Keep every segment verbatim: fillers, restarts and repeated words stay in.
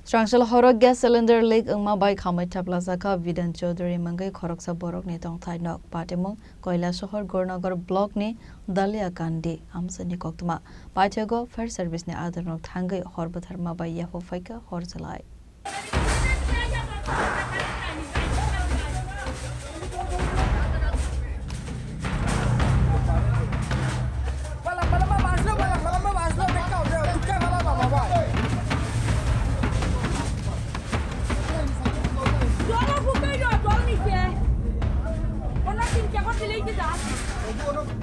Srangchal horo gas cylinder leak wngma bai khamwi thaplasakha Bidan Chaudhury mungwi khoroksa borokni tongthai nok. Patimung Koilasohor Gornagar block ni Daliakandi amchani koktwma. Paithakgo fire service ni adongrok thangwi hor bwtharma bai yapha phaikha hor chwlai.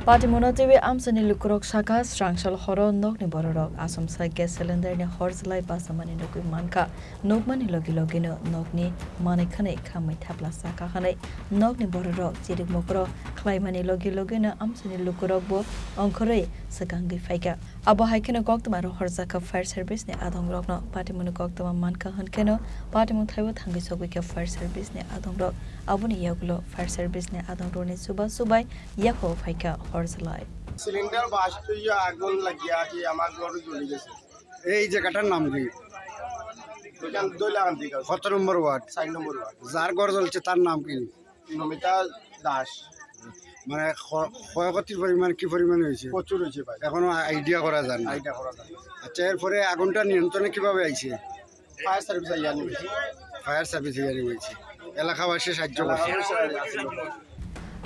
Patimungno twiwi amchani lukurok sakha, srangchal horo nokni bororok asomsa gas cylinder ni hor chwlai bachamani nugwi mankha. Nukmani logi logino nokni manwi khwnwi khamwi thaplasakha hwnwi nokni bororok chirikmukro khlaimani logi logino amchani lukurokbo ongkhorwi swkangwi phaikha. Abo hai kheno koktwma rohorjakha fire service ni adongrokno. Patimungni koktwma mankha hwnkheno patimung thaibo thangwi sogwikha fire service ni adongrok. Aboni yagulo fire service ni adongrokni chuba chubai yaphao phaikha hor chwlai. Cylinder burst হয়ে আগুন লাগিয়া কি আমার ঘর জ্বলে গেছে। এই জায়গাটার নাম কি? ওইখান দইলাকান্দি গাছ। কত নম্বর ওয়ার্ড? চার নম্বর ওয়ার্ড। যার ঘর জ্বলছে তার নাম কি? নমিতা দাস। মানে ক্ষ-, ক্ষয়ক্ষতির পরিমাণ কি পরিমাণ হয়েছে? প্রচুর হয়েছে ভাই। এখনো আইডিয়া করা যায় না। আইডিয়া করা যায় না। আচ্ছা, এরপরে আগুনটা নিয়ন্ত্রণে কিভাবে আইছে? ফায়ার সার্ভিস আইয়া নিবে। ফায়ার সার্ভিস আইয়া নিবে। এলাকাবাসী সাহায্য করছে। এলাকাবাসী সাহায্য করছে।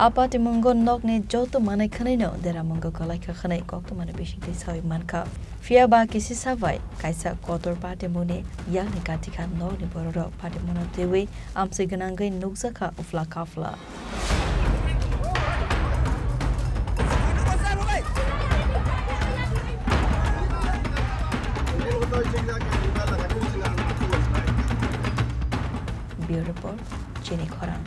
A patimungo nokni joto manwi khwnwino deramungo kwlaikha hwnwi koktwmani bisingtwi sawi mankha. Phiya ba kisisa bai kaisa kotor patimungni yakni katikha nokni bororok patimungno twiwi amchwi gwnangwi nukjakha uphla kaphla. Bureau Report, Chini Khorang.